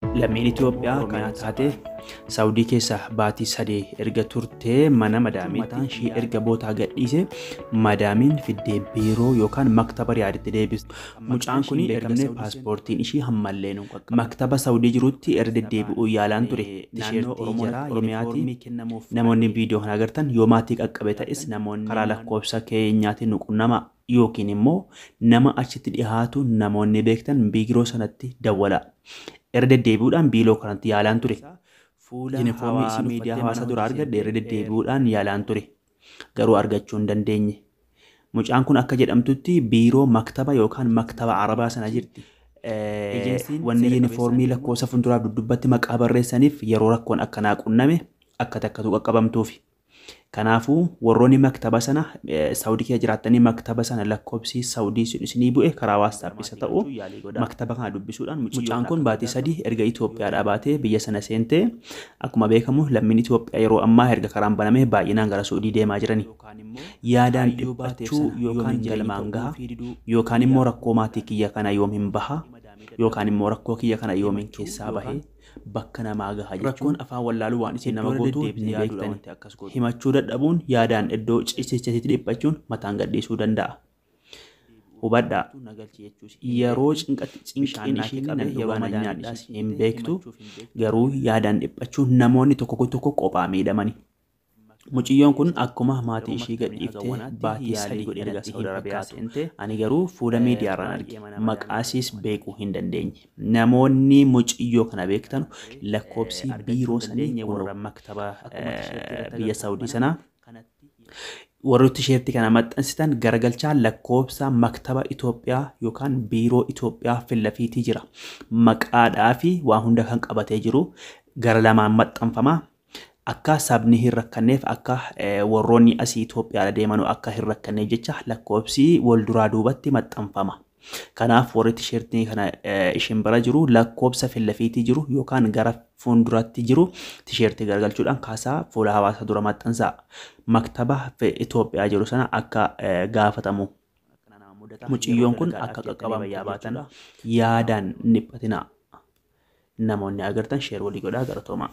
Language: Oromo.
Lammiin Itoophiyaa kana taate Saawudii keessa baatii 3 erga turtee mana madaamiitti ishii erga bootaa gadhiise madaamiin fiddee biiroo yookaan maktaba Riyaaditti deebiste. Mucaan kun beekamne paaspoortiin ishii hammallee nu qaqqabe. Maktaba Saawudii jirutti erga deddeebi'uu yaalaan ture. Naannoo Oromiyaatti namoonni viidiyoo kana agartan yoo maatii qaqqabe ta'es namoonni karaa lakkoofsa keenyaatiin nu qunnama yookiin immoo nama achitti dhiyaatu namoonni beektan biiroo sanatti dawwala. Erga deddeebi'uudhaan biiroo kanatti yaalaan ture. Yuunifoormii isin miidiyaa hawaasaa dura argadhe irra deddeebi'uudhaan yaalaan ture. Garuu argachuu hin dandeenye. Mucaan kun akka jedhamtutti biiroo maktaba yookaan maktaba Arabaa sana jirti. Wanni yuunifoormii lakkoofsa fuulduraaf duddubbatti maqaa barreessaniif yeroo rakkoon akkanaa qunname akka takkatu qaqqabamtuufi. Kanaafuu warroonni maktaba sana Saawudii keessa jiraattanii maktaba sana lakkoofsi Saawudii isinii bu'e karaa waastaap isa ta'u maktaba kana dubbisuudhaan mucaan kun baatii 3 erga Itoophiyaadhaa baatee biyya sana seentee akkuma beekamu lammiin Itoophiyaa yeroo ammaa erga karaan banamee baay'inaan gara Saawudii deemaa jirani. Yaadaan dhiphachuu yookaan galmaan gaha yookaan immoo rakkoo maatii kiyya kana yoom hin baha yookaan immoo rakkoo kiyya kana yoomiin keessaa bahee bakka namaa gaha jechuun rakkoon afaan wallaaluu waan isin nama gootu ni beektani. Himachuu dadhabuun yaadaan iddoo ciisichatti dhiphachuun mataan gadhiisuu danda'a. Hubadhaa yeroo cinqiin ishii qabe yeroo nyaadhaas hin beektu garuu yaadaan dhiphachuun namoonni tokko tokko kophaa miidhamani. Mucayyoon kun akkuma maatii ishii gadhiiftee baatii 3 erga Saawud Arabiyaa seente ani garuu fuula miidiyaarraan arge maqaa isiis beekuu hin dandeenye. Namoonni mucayyoo kana beektan lakkoofsi biiroo sanii warra maktaba biyya Saawudii sanaa warri tisheertii kana maxxansitan garagalchaa lakkoofsa maktaba Itoophiyaa yookaan biiroo Itoophiyaa fillafiitii jira. Maqaadhaa fi waa hunda kan qabatee jiru gara lamaan maxxanfama. Akka sabni hin rakkanneef akka warroonni asii Itoophiyaadha deemanu akka hin rakkanneef jecha lakkoofsi wal duraa duubatti maxxanfama. Kanaaf warri tisheertii kana ishiin bira jiru lakkoofsa fillafiitii jiru yookaan gara fuulduratti jiru tisheertii garagalchuudhaan kaasaa fuula hawaasa dura maxxansaa. Maktaba Itoophiyaa jiru sana akka gaafatamu. Mucayyoon kun akka qaqqabamtu baatan yaadaan dhiphatina. Namoonni agartan sheer walii godhaa galatoomaa.